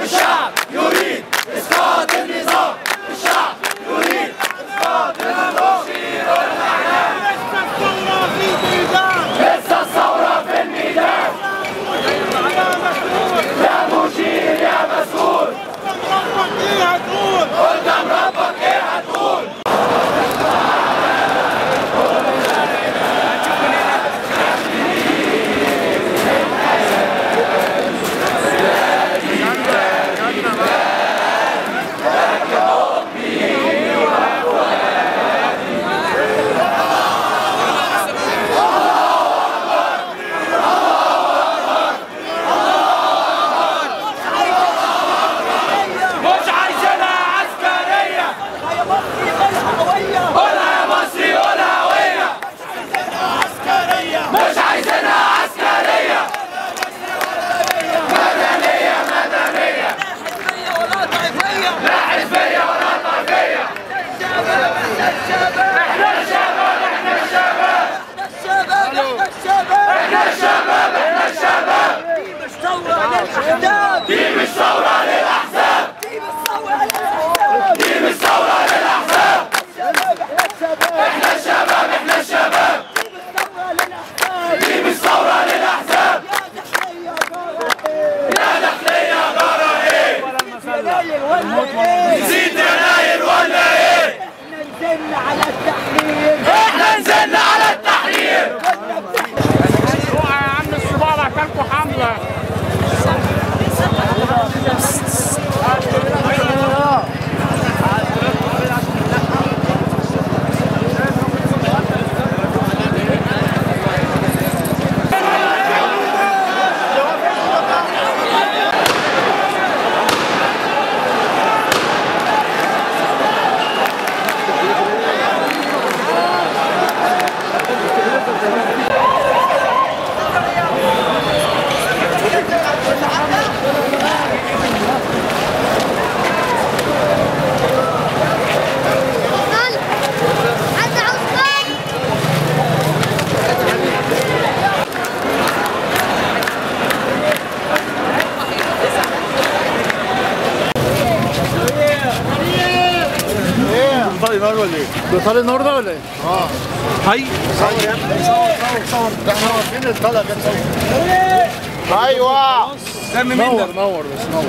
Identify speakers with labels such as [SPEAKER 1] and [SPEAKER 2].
[SPEAKER 1] الشعب يريد اسقاط النظام، الشعب يريد اسقاط النظام.
[SPEAKER 2] لسه الثورة في الميدان،
[SPEAKER 1] لسه الثورة في الميدان. يا مشير يا مسؤول،
[SPEAKER 2] قدام ربك ايه هتقول؟
[SPEAKER 1] قدام ربك ايه هتقول؟ دي مش ثورة للأحزاب،
[SPEAKER 2] دي مش ثورة للأحزاب،
[SPEAKER 1] دي مش ثورة للأحزاب. احنا الشباب، احنا الشباب، دي مش ثورة للأحزاب. يا داخلية جرى ايه؟ نزيد يناير ولا ايه؟
[SPEAKER 2] احنا نزلنا على التحرير،
[SPEAKER 1] احنا نزلنا على التحرير.
[SPEAKER 3] اوعى يا عم الصباع اكلكوا حملة.
[SPEAKER 4] بيطلع النهارده ولا ايه؟ اه
[SPEAKER 3] حي
[SPEAKER 4] صور يا ابني، صور صور صور، ده احنا واقفين الطلقة كده صور. ايوه
[SPEAKER 3] دم مين ده؟
[SPEAKER 4] نور نور بس نور.